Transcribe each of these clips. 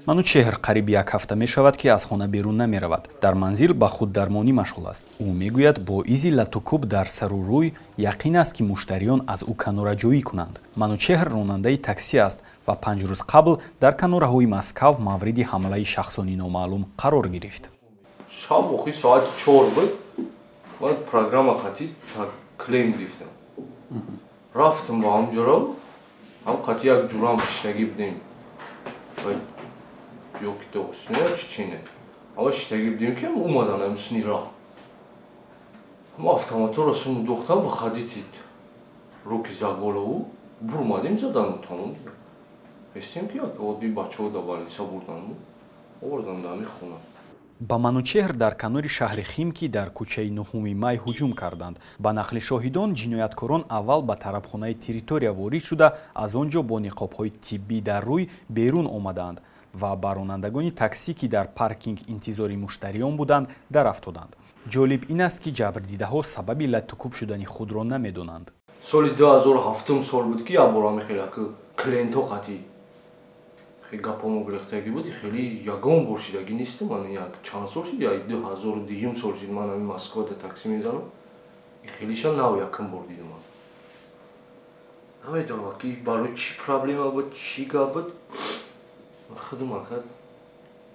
Манучеҳр қариб як ҳафта мешавад, ки аз хона берун намеравад, дар манзил ба худдармонӣ машғул аст. Ӯ мегӯяд, бо изи латукӯб дар сару рӯй яқин аст, ки муштариён аз ӯ канораҷӯӣ кунанд. Манучеҳр ронандаи таксӣ аст ва 5 рӯз қабл дар канораҳои Москав мавриди ҳамлаи шахсони номаълум қарор гирифт. Шаб охи соати 4 буд. Ман программа қати клиент гирифтам, рафтам ба ҳамҷоро, ҳам қати як ҷурам шиштагӣ будем, ё ки догустина чичине, ама шиштагӣ будем, ки омадан ҳамсини раҳ, ҳама автоматоро суму духтам, выходите, руки за голову, бурмадим, задан, тамом. Хестем, ки як оддӣ бачаҳо да больница бурдану овардан да ҳами хона. Ба Манучеҳр дар канори шаҳри Химки, дар кӯчаи Нуҳуми Май ҳуҷум карданд. Ба нақли шоҳидон, ҷинояткорон аввал ба тарабхонаи «Территория» ворид шуда, аз он ҷо бо ниқобҳои тиббӣ дар рӯй берун омадаанд ва ба ронандагони таксӣ, ки дар паркинг интизори муштариён буданд, дарафтоданд. Ҷолиб ин аст, ки ҷабрдидаҳо сабаби латукӯб шудани худро намедонанд. Соли 2007 сол буд, ки як бора мехела ки клиентҳо қатӣ гапомо гирехтагӣ буд. Хеле ягон бор шидагӣ нестам. Ман як чанд сол шид, як 2002 сол шид, ман ҳами Москвада таксӣ мезанам, хелиша нав якум бор дидам. Намедонам, ки барои чӣ проблема буд, чӣ гап буд. Худам ака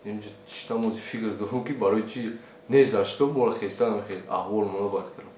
инҷа читам, ози фикр дорам, ки барои чӣ незашто моро хестан, хел аҳвол моро бад кардам.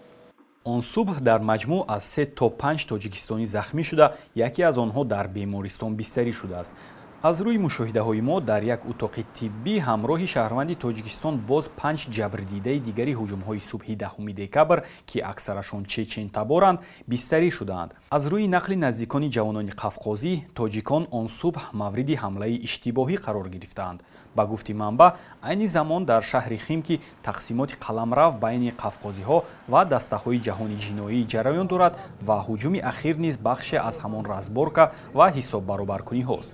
Он субҳ дар маҷмӯъ аз се то панҷ тоҷикистонӣ захмӣ шуда, яке аз онҳо дар бемористон бистарӣ шудааст. Аз рӯи мушоҳидаҳои мо, дар як утоқи тиббӣ ҳамроҳи шаҳрванди Тоҷикистон боз панҷ ҷабрдидаи дигари ҳуҷумҳои субҳи 10 декабр, ки аксарашон чечентаборанд, бистарӣ шудаанд. Аз рӯи нақли наздикони ҷавонони қавқозӣ, тоҷикон он субҳ мавриди ҳамлаи иштибоҳӣ қарор гирифтаанд. Ба гуфти манбаъ, айни замон дар шаҳри Химки тақсимоти қаламрав байни қавқозиҳо ва дастаҳои ҷаҳони ҷиноӣ ҷараён дорад ва ҳуҷуми ахир низ бахше аз ҳамон разборка ва ҳисоббаробаркуниҳост.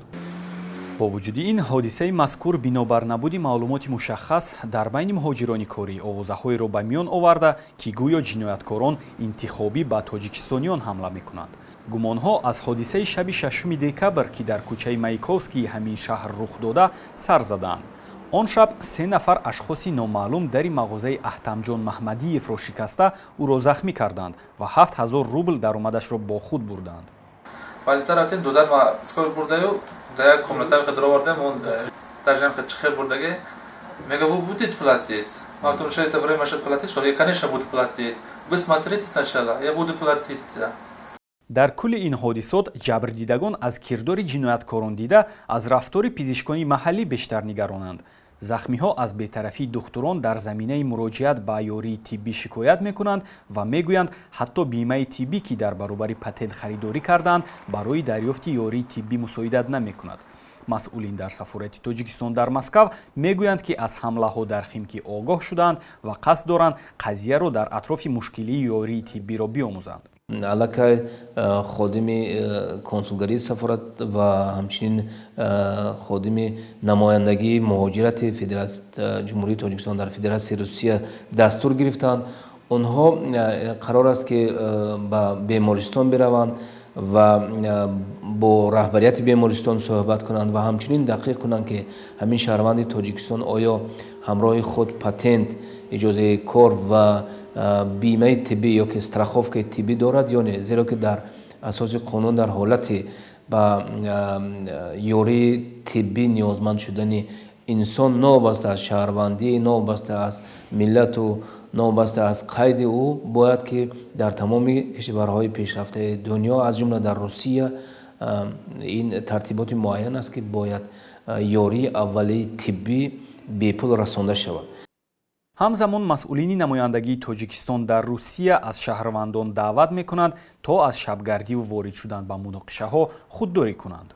Бо вуҷуди ин, ҳодисаи мазкур бинобар набуди маълумоти мушаххас дар байни муҳоҷирони корӣ овозаҳоеро ба миён оварда, ки гӯё ҷинояткорон интихобӣ ба тоҷикистониён ҳамла мекунанд. Гумонҳо аз ҳодисаи шаби 6 декабр, ки дар кӯчаи Маяковскии ҳамин шаҳр рух дода, сар задаанд. Он шаб се нафар ашхоси номаълум дари мағозаи Аҳтамҷон Маҳмадиевро шикаста, ӯро захмӣ карданд ва 7000 рубл даромадашро бо худ бурданд. Больница рафтем, додан ма скорый бурдаю, да як комната хед овардем, он даже ҳам чихе бурдаги, мега: «Вы будете платить?» Ма гуфтам, что это время сейчас платить, что я, конечно, буду платить, вы смотрите сначала, я буду платить. Дар кулли ин ҳодисот ҷабрдидагон аз кирдори ҷинояткорон дида аз рафтори пизишкони маҳаллӣ бештар нигаронанд. Захмиҳо аз бетарафии духтурон дар заминаи муроҷиат ба ёрии тиббӣ шикоят мекунанд ва мегӯянд, ҳатто бимаи тиббӣ, ки дар баробари патент харидорӣ кардаанд, барои дарёфти ёрии тиббӣ мусоидат намекунад. Масъулин дар сафорати Тоҷикистон дар Москав мегӯянд, ки аз ҳамлаҳо дар Химки огоҳ шудаанд ва қасд доранд қазияро дар атрофи мушкилии ёрии тиббиро биомӯзанд. Аллакай ходими консулгарии сафорат ва ҳамчунин ходими намояндагии муҳоҷирати Ҷумҳурии Тоҷикистон дар Федератсияи Русия дастур гирифтанд. Онҳо қарор аст, ки ба бемористон бираванд ва бо раҳбарияти бемористон суҳбат кунанд ва ҳамчунин дақиқ кунанд, ки ҳамин шаҳрванди Тоҷикистон оё ҳамроҳи худ патент, иҷозаи кор ва бимаи тиббӣ ё ки страховкаи тиббӣ дорад ё не, зеро ки дар асоси қонун дар ҳолати ба ёрии тиббӣ ниёзманд шудани инсон, новобаста аз шаҳрвандӣ, новобаста аз миллату новобаста аз қайди ӯ, бояд ки дар тамоми кишварҳои пешрафтаи дунё, аз ҷумла дар Русия, ин тартиботи муайян аст, ки бояд ёрии аввалии тиббӣ бепул расонда шавад. Ҳамзамон масъулини намояндагии Тоҷикистон дар Русия аз шаҳрвандон даъват мекунанд, то аз шабгардиву ворид шудан ба муноқишаҳо худдорӣ кунанд.